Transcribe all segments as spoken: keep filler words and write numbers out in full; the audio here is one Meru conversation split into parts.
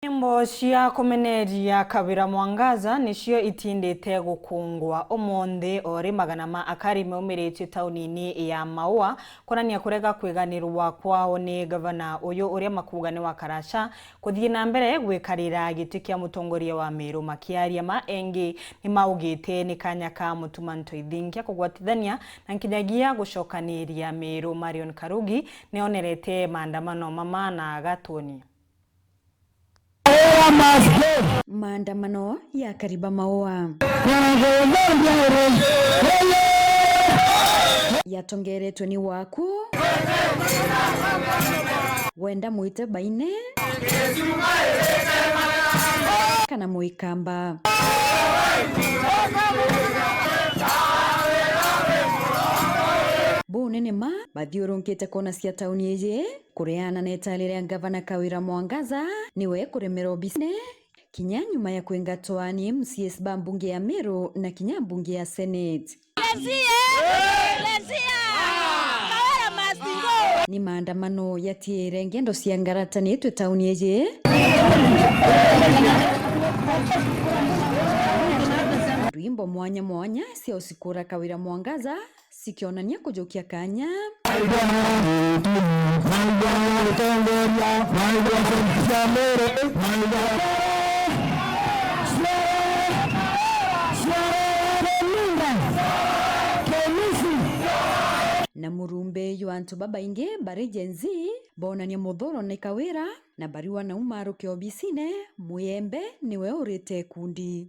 Nyimbo cia kumeneria Kawira Mwangaza nicio itindite gukungwa umunthi, o ri magana ma akari meumiritie taunini ya Maua kwonania kurega kwiganirwa kwao ni gavana uyu uria makuuga ni wa karaca kuthii na mbere gwikarira giti kia mutongoria wa Meru. Makiaria ma, engi ni maugite ni kanya ka Mutuma Ntoithingia kugwatithania na nkinyagia gucokaniria Meru. Marion Karugi ni onerete maandamano mama na agatuonia. Maandamano ya Kariba Maua yatongeretwe ni waku wenda mwite baine kana mwikamba. Bunene ma bathiurunkite kona cia tauni iji. Kureana na itari ria Gavana Kawira Mwangaza, niwe kuremera obisine, kinya nyuma ya kwingatwa ni M C As ba mbunge ya Meru na kinya mbunge ya Senate. Let's hear! Let's hear! Kawira must go! Ni maandamano yatiire ngendo cia ngaratanitwe tauni iji. Rwimbo mwanya mwanya cia usikura Kawira Mwangaza, cikionania kujukia kanya. Na murumbi jwa antu babaingi bari Gen Z bonania muthuro ni Kawira. Na barua nau maruke obisine, Muyembe niwe urite ikundi.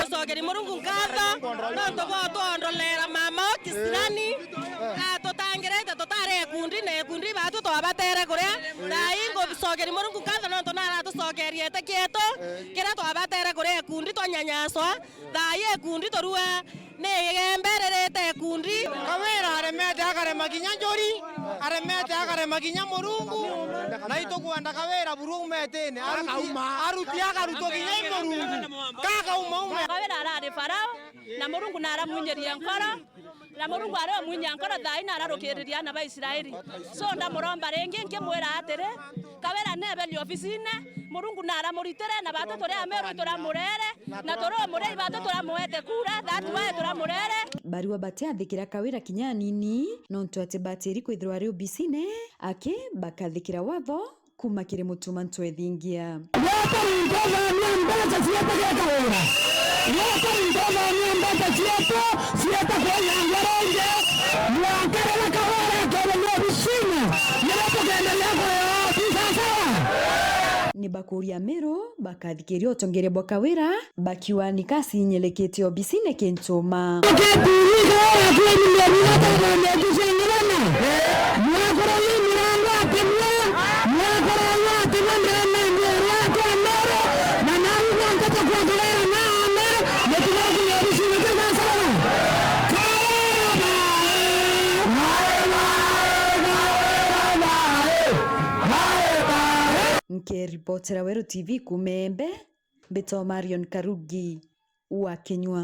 Tucokerie Murungu nkatho nontu bwa utwondolera mama o kisirani, atutangirite tutari ikundi, na ikundi batu twabatere kuria. Thaa ii ngucokeria Murungu nkatho nontu naratucokerie iti kietu kiria twabatere kuria ikundi twanyanyaswa. Thaa ii ikundi turua ni igembe ririte ikundi. Kawira aremete akarema kinya njuri, aremete akarema kinya Murungu, na itukwenda Kawira buru umetine. Aruti, aruti akarutwo kinya i Murungu. Kakauma ume. Kawira arari Farao, na Murungu naramunyirie nkoro, na Murungu ari umwinyia nkoro thaa ii nararukiriria aana ba Israeli. So ndamuromba ringi nkimwira atiri, Kawira neberie obisine, Murungu naramuritire, na batu turi Ameru turamurere, na turi umurei batu turamwete kura, that's why turamurere. Barua batiathikira Kawira kinya anini, nontu ati batiri kwithirwa ari obisine, aki bakathikira watho kuma kiri Mutuma Ntwethingia. Gwe utari ntothania mbeca cietu geka wira. Gwe utari ntothania mbeca cietu, cieta kwenya ngoro ingi. Mwanka riria Kawira akeethirwa ni obisine, nirio tukenderea kuewa obi sawasawa. Ni bakuria Meru bakathikiria utongeria bwa Kawira, bakiuga ni kasi inyilikitie obisine kintu ma. Uketiriga watu wenyu mia itano na mia tisa ng'ana. Mwakora yu mirango atemwa, mwakora yu atemwa ndene ndio watu wa Meru, na naru ndio nteto kwa Kawira na Meru, mutumwa kunya obisine sawasawa. Kawira bae! Nkiripotera Weru T V kuuma Embe, mbitwa Marion Karugi wa Kinyua.